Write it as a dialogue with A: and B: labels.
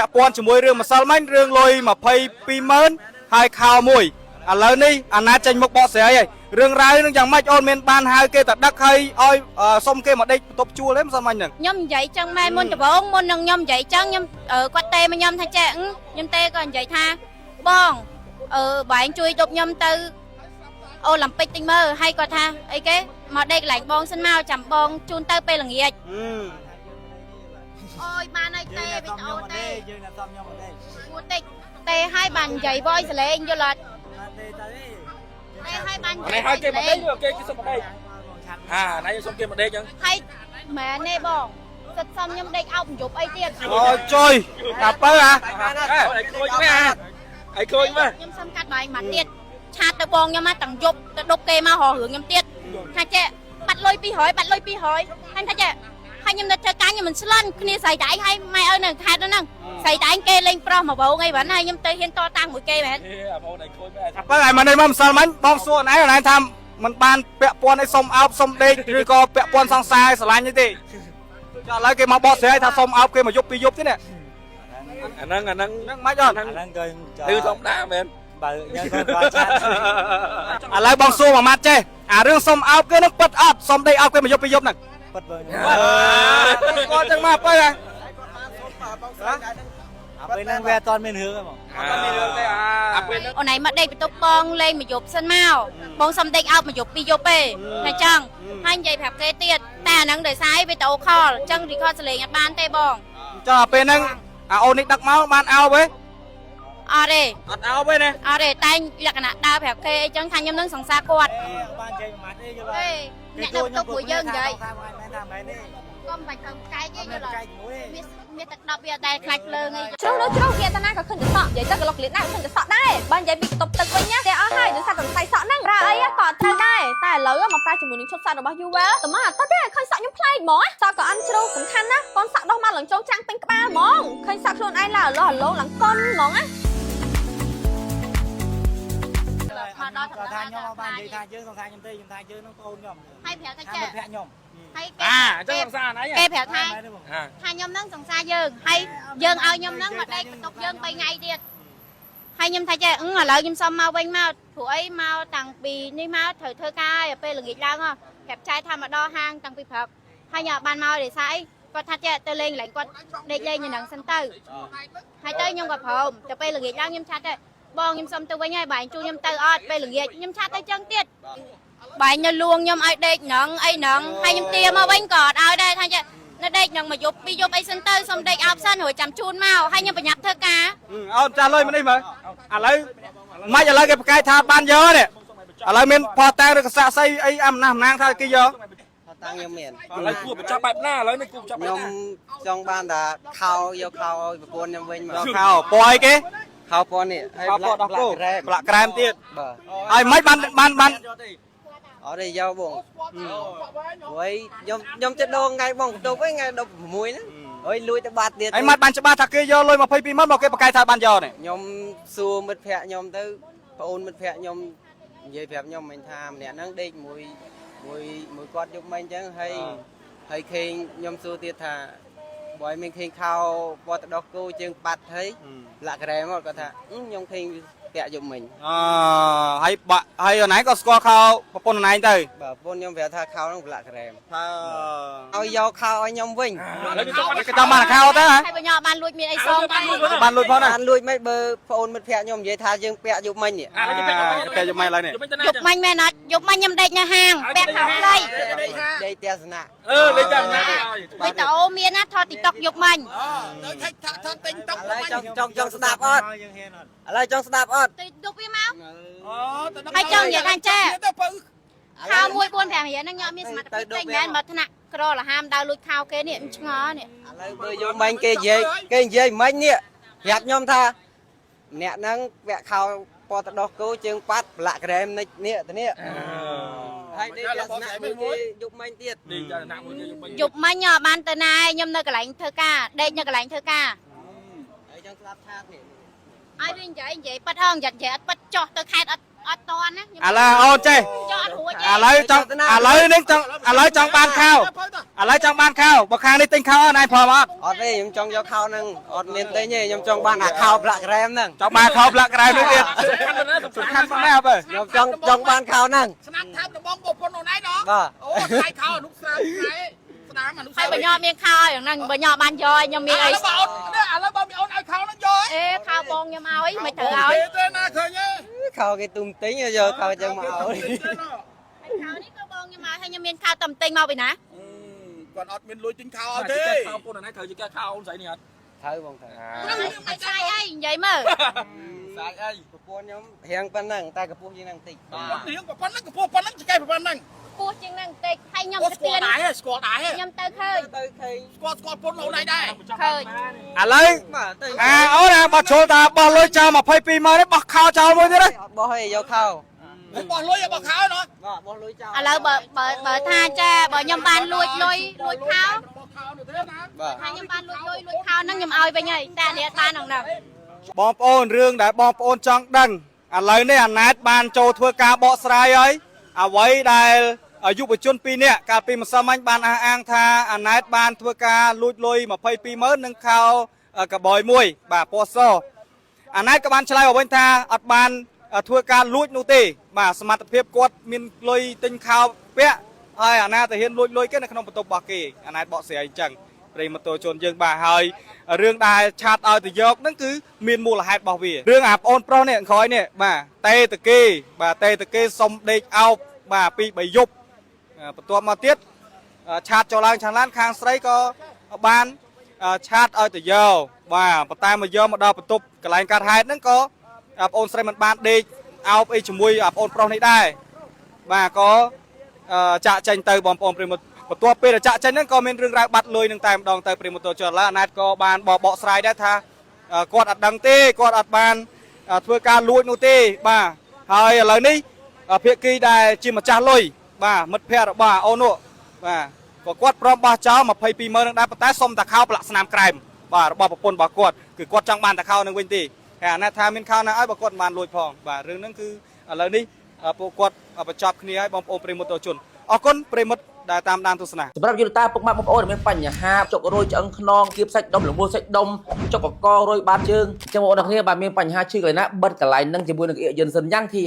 A: ពាក់ព័ន្ធជាមួយរឿងម្សិលមិញរឿងលុយ22ម៉ឺនហើយខោមួយឥឡូវនេះអាណាចេញមុខបកស្រាយហើយរឿងរ៉ាវនឹងយ៉ាងម៉េចអូនមានបានហៅគេទៅដឹកហើយឲ្យសុំគេមកដេកបន្ទប់ជួលទេម្សិលមិញហ្នឹង
B: ខ្ញុំនិយាយចឹងម៉ែមុនដំបូងមុននឹងខ្ញុំនិយាយចឹងខ្ញុំគាត់ទេមកខ្ញុំថាចេះខ្ញុំទេក៏និយាយថាបងអឺបើឯងជួយដប់ខ្ញុំទៅអូឡ িম্ ពិកតិចមើលហើយគាត់ថាអីគេមកដេកកន្លែងបងសិនមកចាំបងជូនទៅពេលល្ងាចអូយបានហើយទេវីដេអូទេ
C: យើងអ្នកតំខ្ញុំអត់ទេ
B: គួរតិចទេហើយបាននិយាយ voice សលេងយល់អត់
C: អត់ទេទៅទេ
B: ទេហើយបាននិ
D: នេះ
B: យាយ
D: ហើយគេមក
B: voice
D: ដេកគេគេសុំមកដេកអាណៃសុំគេមកដេកចឹង
B: ហើយមែនទេបងសិតសុំខ្ញុំដេកអោបយប់អីទៀត
A: អូជួយតាពៅអា
D: អីខូចមែនអីខូចមែន
B: ខ្ញុំសុំកាត់បាយមកទៀតឆាតទៅបងខ្ញុំមកទាំងយប់ទៅដប់គេមករករឿងខ្ញុំទៀតថាចេះបាត់លុយ200បាត់លុយ200ហើយថាចេះហើយខ្ញុំនៅធ្វើការខ្ញុំមិនស្លន់គ្នាស្រីតែឯងហើយម៉ែឪនៅខេត្តហ្នឹងស្រីតែឯងគេលេងប្រុសមកវងអីបានហើយខ្ញុំទៅហ៊ានតតាំងមួយគេមែន
D: អេអាបងអីខូចមែន
A: តាពៅឲ្យមកនេះមកម្សិលមិញបងសួរអូនឯងអូនឯងថាมันបានពាក់ព័ន្ធអីសុំអោបសុំដេកឬក៏ពាក់ព័ន្ធសង្សារស្រឡាញ់អីទេចុះឥឡូវគេមកបកស្រាយថាសុំអោបគេមកយប់ពីរយប់ទេនេះ
D: អាហ្នឹងអាហ្នឹង
A: ហ្នឹងមិនអត់
C: អាហ្នឹងក៏
D: គឺធម្មតាមែន
C: បើខ្ញុំក៏គាត់ឆាត
A: ឥឡូវបងសួរមួយម៉ាត់ចេះអារឿងសុំអោបគេហ្នឹងពិតអត់សុំដេកអោបគេមកយប់ពីរយប់ហ្នឹង
C: ពិតបើ
A: គាត់ចឹងមកពៅហ៎
C: អាពេលហ្នឹងវាអត់ទាន់មានរឿងទេហ្មង
A: អត់មានរឿងទេអា
D: អាពេលហ្នឹង
B: អូនឯងមកដេកបន្ទប់បងលេងមួយយប់សិនមកបងសុំដេកអោបមួយយប់ពីរយប់ទេថាចឹងហើយនិយាយប្រាប់គេទៀតតែអាហ្នឹងដោយសារវីដេអូ call ចឹង record សលេងអត់បានទេបង
A: ចុះអាពេលហ្នឹងអាអូននេះដឹកមកបានអោបទេ
B: អត់ទេ
A: អត់អោបទេណា
B: អត់ទេតែលក្ខណៈដើរប្រាប់គេអីចឹងថាខ្ញុំនឹងសង្សារគាត់
C: បានជ័យមួយម៉ាត់ទេយល់
B: ទេអ្នកនៅបន្ទប់មួយយើងនិយាយ
C: ថាមែនថាមែនទេ
B: កុំបាច់ទៅកែកទេយល់អត់
C: កែកមួយទេ
B: មានមានទឹកដប់វាអត់ដែលខ្លាចភ្លើងអី
E: ជ្រុះនោះជ្រុះវាតាណាក៏ឃើញតែសក់និយាយទៅក៏លុកលៀនដែរឃើញតែសក់ដែរបើនិយាយពីបន្ទប់ទឹកវិញណាតែអស់ហើយដោយសារតែសរសៃសក់ហ្នឹងប្រើអីក៏អត់ត្រូវដែរតែឥឡូវមកប្រើជាមួយនឹងឈុតសក់របស់ Uwell តែមកអត់ទៅទេឃើញសក់ខ្ញុំប្លែកហ្មងសក់ក៏អន់ជ្រុះសំខាន់ណាកូនសក់ដោះមកឡើងចងចាំងពេញក្បាលហ្មងឃើញសក់ខ្លួនឯងឡើងអលោះអលោងឡើងកុនហ្មងណា
B: មកដល់
C: គាត់ថាខ្ញុំអត់បាននិយាយថាយើងសង្សារខ្ញុំទេខ្ញុំថាយើងនឹងប្អូនខ្ញុំ
B: ហើយប្រាប់ថា
C: ថា
B: ចេះ
C: មិត្តភក្តិខ្ញុំ
B: ហើយគេ
D: អាអញ្ចឹងសង្សារណៃ
B: គេប្រាប់ថា
C: មែនទេបង
D: អា
B: ថាខ្ញុំនឹងសង្សារយើងហើយយើងឲ្យខ្ញុំនឹងមកដេកបន្ទប់យើង3ថ្ងៃទៀតហើយខ្ញុំថាចេះអឺឥឡូវខ្ញុំសុំមកវិញមកព្រោះអីមកតាំងពីនេះមកត្រូវធ្វើការហើយពេលល្ងាចឡើងហ៎ប្រាប់ចែថាមកដល់ហាងតាំងពីព្រឹកហើយខ្ញុំអត់បានមកដោយសារអីគាត់ថាចេះទៅលេងកន្លែងគាត់ដេកលេងនៅនឹងសិនទៅហើយទៅខ្ញុំក៏ព្រមទៅពេលល្ងាចឡើងខ្ញុំឆាត់ទៅបងខ្ញុំសុំទៅវិញហើយបើឯងជួខ្ញុំទៅអត់ពេលល្ងាចខ្ញុំឆាត់ទៅចឹងទៀត បែងនៅលួងខ្ញុំឲ្យដេកហ្នឹងអីហ្នឹងហើយខ្ញុំទាមកវិញក៏អត់ឲ្យដែរថាចេះនៅដេកហ្នឹងមួយយប់ពីរយប់អីសិនទៅសុំដេកអោបសិនរួចចាំជូនមកហើយខ្ញុំប្រញាប់ធ្វើការ
A: អូនចាស់លុយមកនេះមើលឥឡូវមិនឥឡូវគេប្រកែកថាបានយកនេះឥឡូវមានផតាំងឬក៏សាក់សីអីអំណាស់អំណាងថាគេយក
F: តាំងខ្ញុំមាន
D: ឥឡូវគួរបញ្ចប់បែបណាឥឡូវនេះគួរបញ្ចប់បែប
F: ខ្ញុំ
D: ណា
F: ចង់បានតែខោយកខោឲ្យប្រពន្ធខ្ញុំវិញមក
A: យកខោពណ៌អីគេ
F: ខោពណ៌នេះហើយ
A: ខោពណ៌ដោះគោ
F: ក្រែម
A: ប្លាក់ក្រែមទៀត
F: បាទ
A: ហើយមិនបានបានបាន
F: អត់ទេយកបងព្រោះខ្ញុំចិត្តដងថ្ងៃបងបន្ទប់ឯងថ្ងៃ16ហ្នឹងហើយលួចទៅបាត់ទៀត
A: ហើយមិនបានច្បាស់ថាគេយកលុយ22ម៉ឺនមកគេប្រកែកថាបានយកនេះ
F: ខ្ញុំសួរមិត្តភ័ក្ដិខ្ញុំទៅប្អូនមិត្តភ័ក្ដិខ្ញុំនិយាយប្រាប់ខ្ញុំមិញថាម្នាក់ហ្នឹងដេកមួយមួយមួយគាត់យប់មិញអញ្ចឹងហើយហើយខេងខ្ញុំសួរទៀតថាបើឲ្យមានខេងខោពណ៌ទឹកដោះគោជើងបាត់ហើយលាក់ក្រែមមកគាត់ថាខ្ញុំខេងពាក់យប់មិញ
A: អហើយបាក់ហើយអូនឯងក៏ស្គាល់ខោប្រពន្ធអូនឯងទៅ
F: បាទប្រពន្ធខ្ញុំប្រាប់ថាខោហ្នឹងប្រឡាក់ក្រែម
A: ថា
F: ឲ្យយកខោឲ្យខ្ញុំវិញ
D: ឥឡូវគេចង់បាន
A: គេចង់បានខោទៅហ៎
B: ហើយបើខ្ញុំអត់បានលួចមានអីសងទេ
A: បានលួចផងណា
F: បានលួចមិនបើប្អូនមិត្តភក្តិខ្ញុំនិយាយថាយើងពាក់យប់មិញនេះ
D: អាឥឡូវគេ
A: គេយកមកឥឡូវនេះ
D: យកមិញទៅណា
B: យប់មិញមែនអត់យប់មិញខ្ញុំដេកនៅហាងពាក់ខោខ្លី
F: ដេកទស្សនៈ
D: អឺលេខចាំណា
B: វីដេអូមានណាថត TikTok យប់មិញ
F: ឥឡូវចង់ចង់ចង់ស្ដាប់អត់
C: យើងហ៊ានអត់
F: ឥឡូវចង់ស្ដាប់អត់
B: ទៅយប់វាមកហើយចង់និយាយថាចេះខោ1 4 5រៀលហ្នឹងខ្ញុំអត់មានសមត្ថភាពទិញមែនបើថ្នាក់ក្រលហាមដើរលួចខោគេនេះខ្ញុំឆ្ងល់នេះ
F: ឥឡូវបើយកមិញគេនិយាយគេនិយាយមិញនេះប្រាប់ខ្ញុំថាម្នាក់ហ្នឹងពាក់ខោពណ៌ទឹកដោះគោជើងប៉ាត់ប្រឡាក់ក្រែមនិចនេះទៅនេះហើយដេកទស្សនៈមួយគេយប់មិញទៀត
D: នេះចាំណាមួយគេយកមិញ
B: យប់មិញខ្ញុំអត់បានទៅណាឯងខ្ញុំនៅកន្លែងធ្វើការដេកនៅកន្លែងធ្វើការ
F: ហើយចង់ស្ដាប់ឆាតនេះ
B: ឲ្យវានិយាយនិយាយប៉ិតហងនិយាយនិយាយអត់ប៉ិតចោះទៅខេតអត់អត់តន់ណាខ្ញុំ
A: ឥឡូវអូនចេះ
B: ចោះអត់រួចទេ
A: ឥឡូវចង់ឥឡូវនេះចង់ឥឡូវចង់បានខោឥឡូវចង់បានខោបើខាងនេះទិញខោអត់ឯងព្រមអត់
F: អត់ទេខ្ញុំចង់យកខោហ្នឹងអត់មានទិញទេខ្ញុំចង់បានអាខោប្លាក់ក្រែមហ្នឹង
A: ចង់បានខោផ្លាក់ក្រែមនេះទៀត
D: សំខាន់
A: សំខាន់ប៉ុណ្ណាបើ
F: ខ្ញុំចង់ចង់បានខោហ្នឹង
G: ឆ្នាំថើបដំបងប្រពន្ធអូនឯងណោះ
F: បាទ
G: អូថ្លៃខោអនុស្សាវរីយ៍ស្នាមអនុស្
B: ហើយ
G: សាវរីយ៍
B: បើញ៉ាំមានខោឲ្យហ្នឹងបើញ៉ាំបានយកឲ្យខ្ញុំមានអី
G: ឥឡូវបើអូននេះឥឡូវបើមានអូនឲ្យខោហ្នឹងយក
B: អេខោបងខ្ញុំឲ្យមិនត្រូវឲ្យ
G: ទេណាឃើញទេ
F: ខោគេទុំទិញយកខោចឹងមកឲ្យ
B: ហើយខោនេះក៏បងខ្ញុំឲ្យហើយខ្ញុំមានខោតំទិញមកពីណា
G: គាត់អត់មានលុយទិញខោអត់
D: ទេ
G: ទេ
D: ខោពុនណាត្រូវជាខោអូនស្រីនេះអត់
F: ត្រូវបងត្រូវ
B: ហើយស្អីអីនិយាយមើល
D: សាច់អី
F: ប្រពន្ធខ្ញុំរៀងប៉ុណ្ណឹងតែកម្ពស់ជាងហ្នឹងតិច
G: គាត់រៀងប៉ុណ្ណឹងកម្ពស់ប៉ុណ្ណឹងចកេះប៉ុណ្ណឹង
B: ពោះជាងហ្នឹងបន្តិចហើយខ្ញុំ
G: អូ
B: ទៅទៀន
G: ស្គាល់ដែរស្គាល់ដែរ
B: ខ្ញុំទៅឃើញ
F: ទៅឃើញ
G: ស្គាល់ស្គាល់ពុនអូនឯងដែរ
B: ឃើញ
A: ឥឡូវ
F: បាទទៅ
A: អាអូនអាបោះចូលតាបោះលុយចោល22ម៉ឺននេះបោះខោចោលមួយទៀតហ៎
F: អត់បោះទេយកខោ
G: បោះលុយបោះខោណោះ
F: បាទបោះលុយចោល
B: ឥឡូវបើបើបើថាចាបើខ្ញុំបានលួចលុយលួចខោ
G: បោះខោនោះទេណា
F: បាទ
B: ថាខ្ញុំបានលួចលុយលួចខោហ្នឹងខ្ញុំឲ្យវិញហើយតែនេះអត់បានហ្នឹង
A: បងប្អូនរឿងដែលបងប្អូនចង់ដឹងឥឡូវនេះអាណែតបានចូលធ្វើការបកស្រាយហើយអ្វីដែលយុវជនពីរនាក់កាលពីម្សិលមិញបានអះអាងថាអាណែតបានធ្វើការលួចលុយ22ម៉ឺននិងខោកបយមួយបាទពណ៌សអាណែតក៏បានឆ្លើយមកវិញថាអត់បានធ្វើការលួចនោះទេបាទសមត្ថភាពគាត់មានលុយទិញខោពាក់ហើយអាណាទៅហ៊ានលួចលុយគេនៅក្នុងបន្ទប់របស់គេអាណែតបកស្រាយអញ្ចឹង ប្រិយមិត្តទជនយើងបាទហើយរឿងដែលឆាតឲ្យទៅយកហ្នឹងគឺមានមូលហេតុរបស់វារឿងអាប្អូនប្រុសនេះក្រោយនេះបាទតេតកេបាទតេតកេសុំដេកអោបបាទពី3យប់បន្ទាប់មកទៀតឆាតចូលឡើងឆានឡានខាងស្រីក៏បានឆាតឲ្យទៅយកបាទប៉ុន្តែមកយកមកដល់បន្ទប់កន្លែងកាត់ហេតុហ្នឹងក៏ប្អូនស្រីមិនបានដេកអោបអីជាមួយប្អូនប្រុសនេះដែរបាទក៏ចាក់ចេញទៅបងប្អូនប្រិយមិត្តបន្ទាប់ពេលដែលចាក់ចេញហ្នឹងក៏មានរឿងរ៉ាវបាត់លុយនឹងតែម្ដងទៅប្រិមត្តជនឡើយអាណែតក៏បានបបកស្រាយដែរថាគាត់អត់ដឹងទេគាត់អត់បានធ្វើការលួចនោះទេបាទហើយឥឡូវនេះភាគីដែលជាម្ចាស់លុយបាទមិត្តភ័ក្តិរបស់អូននោះបាទក៏គាត់ព្រមបោះចោល22ម៉ឺននឹងដែរប៉ុន្តែសុំតាខោប្រឡាក់ស្នាមក្រែមបាទរបស់ប្រពន្ធរបស់គាត់គឺគាត់ចង់បានតាខោនឹងវិញទេហើយអាណែតថាមានខោណាឲ្យបើគាត់មិនបានលួចផងបាទរឿងហ្នឹងគឺឥឡូវនេះពួកគាត់បញ្ចប់គ្នាឲ្យបងប្អូនប្រិមត្តជនអរគុណប្រិមិត្តដែលតាមដានទស្សនា
H: សម្រាប់យុវតាពុកម៉ាក់បងប្អូនដែលមានបញ្ហាចុករយឆ្អឹងខ្នងគៀបសាច់ដុំលមូលសាច់ដុំចុកកករយបាតជើងអញ្ចឹងបងប្អូនទាំងគ្នាបាទមានបញ្ហាឈឺកន្លែងណាបិទកន្លែងហ្នឹងជាមួយនឹងអៀកយិនសិនយ៉ាងធា